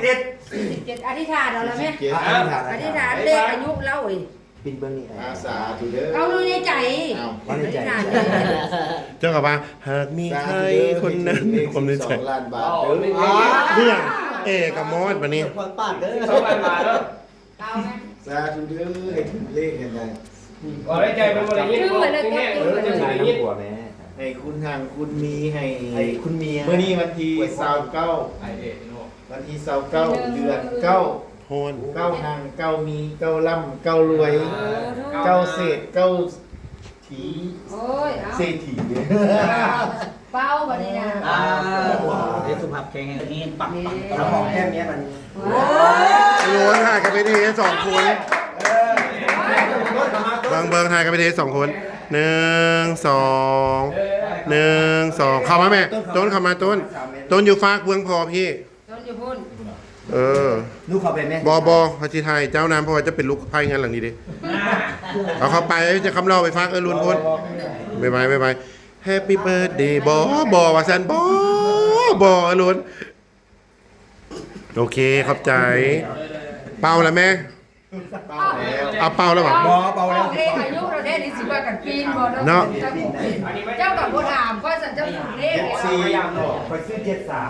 ເຈັດ ສິບເຈັດ ອະທິຖານເອົາລະແມ່ ສິບເຈັດ ອະທິຖານ ອະທິຖານເລກອາຍຸລາວເອີຍ ປິ່ນເບິ່ງນີ້ ອາ ສາທຸເດີ ເອົາຢູ່ໃນໃຈ ເອົາ ອະທິຖານເດີ ເຈົ້າກໍວ່າ ຫາກມີໃຜຄົນນັ້ນ ຄວາມໃນໃຈ ສິບສອງລ້ານບາດເດີ ເລື່ອງເອກະມອດບັດນີ້ ສອງລ້ານບາດເດີ ເອົາແມ່ ສາທຸເດີ ໃຫ້ຖືກເລກໃຫ້ໄດ້ ບໍ່ໄດ້ໃຈ ມັນບໍ່ໄດ້ຍິນ ຄືວ່າແລ້ວ ເອີ ເຈົ້າຊິໄດ້ຍິນ ໃຫ້ຄຸນຮັ່ງຄຸນມີ ໃຫ້ ໃຫ້ຄຸນມີ ມື້ນີ້ວັນທີຊາວເກົ້າ ວັນທີຊາວເກົ້າ ເດືອນເກົ້າ ໂຫດ ເກົ້າຮັ່ງ ເກົ້າມີ ເກົ້າລ່ຳ ເກົ້າລວຍ ເກົ້າເສດ ເກົ້າຖີ ໂອ້ຍ ເສດຖີ ເປົ່າບັດນີ້ນະ ອ່າ ເປັນສຸຂະພາບແຂງແຮງ ເປັນປັກ ສະໝອງແກ້ມເມຍມັນ ໂອ້ຍ ໂອ້ຍ ຫາຍກັນໄປເທສອງຄົນ ເບິ່ງ ເບິ່ງ ຫາຍກັນໄປເທສອງຄົນ ໜຶ່ງ ສອງ ໜຶ່ງ ສອງ ເຂົ້າມາແມ່ ຕົ້ນເຂົ້າມາ ຕົ້ນ ຕົ້ນຢູ່ຟາກເບື້ອງພໍ່ພີ່ ຕົ້ນຢູ່ພຸ້ນ ເອີ ລູກເຂົ້າໄປແມ່ ບໍ່ ບໍ່ ເຂົາຊິຖ່າຍເຈົ້ານຳ ເພາະວ່າເຈົ້າເປັນລູກສະໃພ້ເຮືອນຫຼັງນີ້ເດ້ ເອົາເຂົ້າໄປ ຈະຄຳຫຼໍ່ໄປຝາກເອື້ອຍລຸນພຸ້ນ ບາຍບາຍ ບາຍບາຍ Happy birthday ບໍ່ ບໍ່ ວ່າຊັ້ນ ບໍ່ ບໍ່ ເອື້ອຍລຸນ ໂອເຄ ຂອບໃຈ ເປົ່າລະແມ່ ເປົ່າແລ້ວ ເອົາເປົ່າແລ້ວບໍ່? ບໍ່ ເປົ່າແລ້ວ ເລກອາຍຸເຮົາແທ້ນີ້ຊິວ່າກັນປີນບໍ່ເນາະ ເນາະ ເຈົ້າກໍບໍ່ຖາມຂ້ອຍ ສັນເຈົ້າຖືກເລກ ເຈັດສີ່ ຂ້ອຍຊື້ເຈັດສາມ